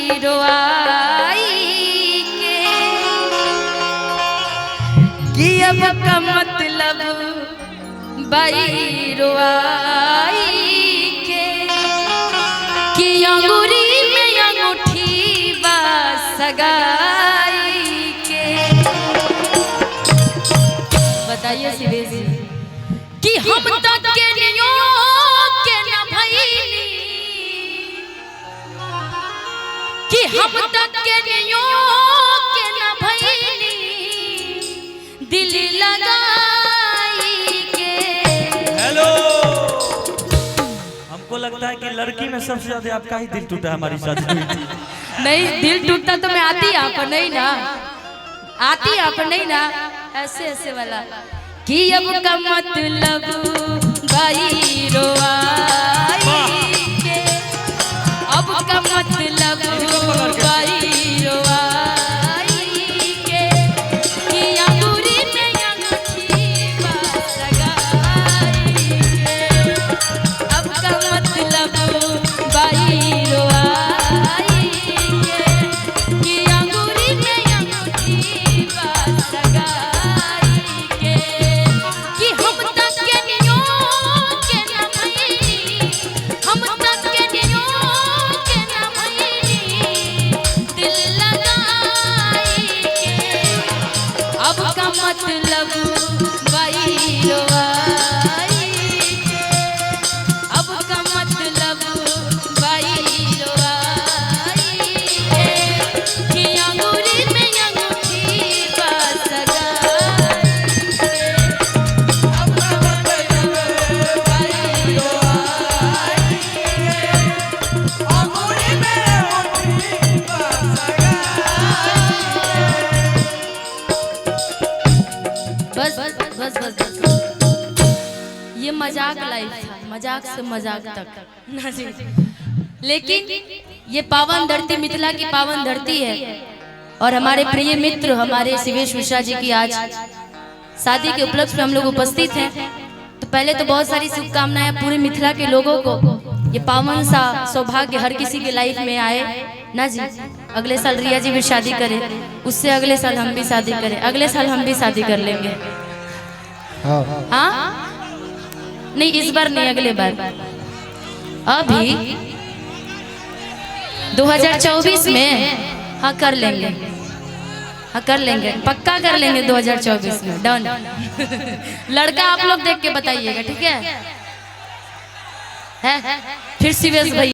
बाई रोआई के कि अब का मतलब बाई रोआई के कि अंगूरी में अंगूठी बा सगाई के। बताइए शिवेश जी कि हम तक के नियो के न भइली, कि हम तक के नियो के न भइली दिल लगाई के। हेलो, हमको लगता है कि लड़की में सबसे ज्यादा आपका ही दिल टूटा हमारी शादी हुई थी। नहीं, दिल टूटता तो मैं आती यहाँ पर नहीं ना, आती यहाँ पर नहीं ना, ऐसे ऐसे वाला कि अब का मतलब बाई रोआई के, अब का मतलब बाई रोआई के कि अंगूरी में अंगूठी बा सगाई के, अब का मतलब बाई रोआई के कि अंगूरी में अंगूठी बा सगाई के कि हम तक के नियो के न भइली, हम तक के नियो के न भइली दिल लगाई के, अब का मतलब बाई रोआई के, अब का मतलब बाई रोआई के कि अंगूरी में अंगूठी बा सगाई के, अब का मतलब बाई रोआई के, अंगूरी में अंगूठी बा सगाई। बस बस बस बस बस, ये मजाक लाइफ था, मजाक से मजाक तक ना जी। लेकिन ये पावन धरती मिथिला की पावन धरती है और हमारे प्रिय मित्र हमारे शिवेश मिश्रा जी की आज शादी के उपलक्ष्य में हम लोग उपस्थित हैं। तो पहले तो बहुत सारी शुभकामनाएं पूरे मिथिला के लोगों को, ये पावन सा सौभाग्य हर किसी के लाइफ में आए ना जी। अगले साल रिया जी भी शादी करें, उससे अगले साल हम भी शादी करें, अगले साल हम भी शादी कर लेंगे। हाँ नहीं, इस बार नहीं, अगले बार। अभी 2024 में हाँ कर लेंगे, हाँ कर लेंगे, पक्का कर लेंगे 2024 में, डन। लड़का आप लोग देख के बताइएगा, ठीक है? है फिर शिवेश भैया।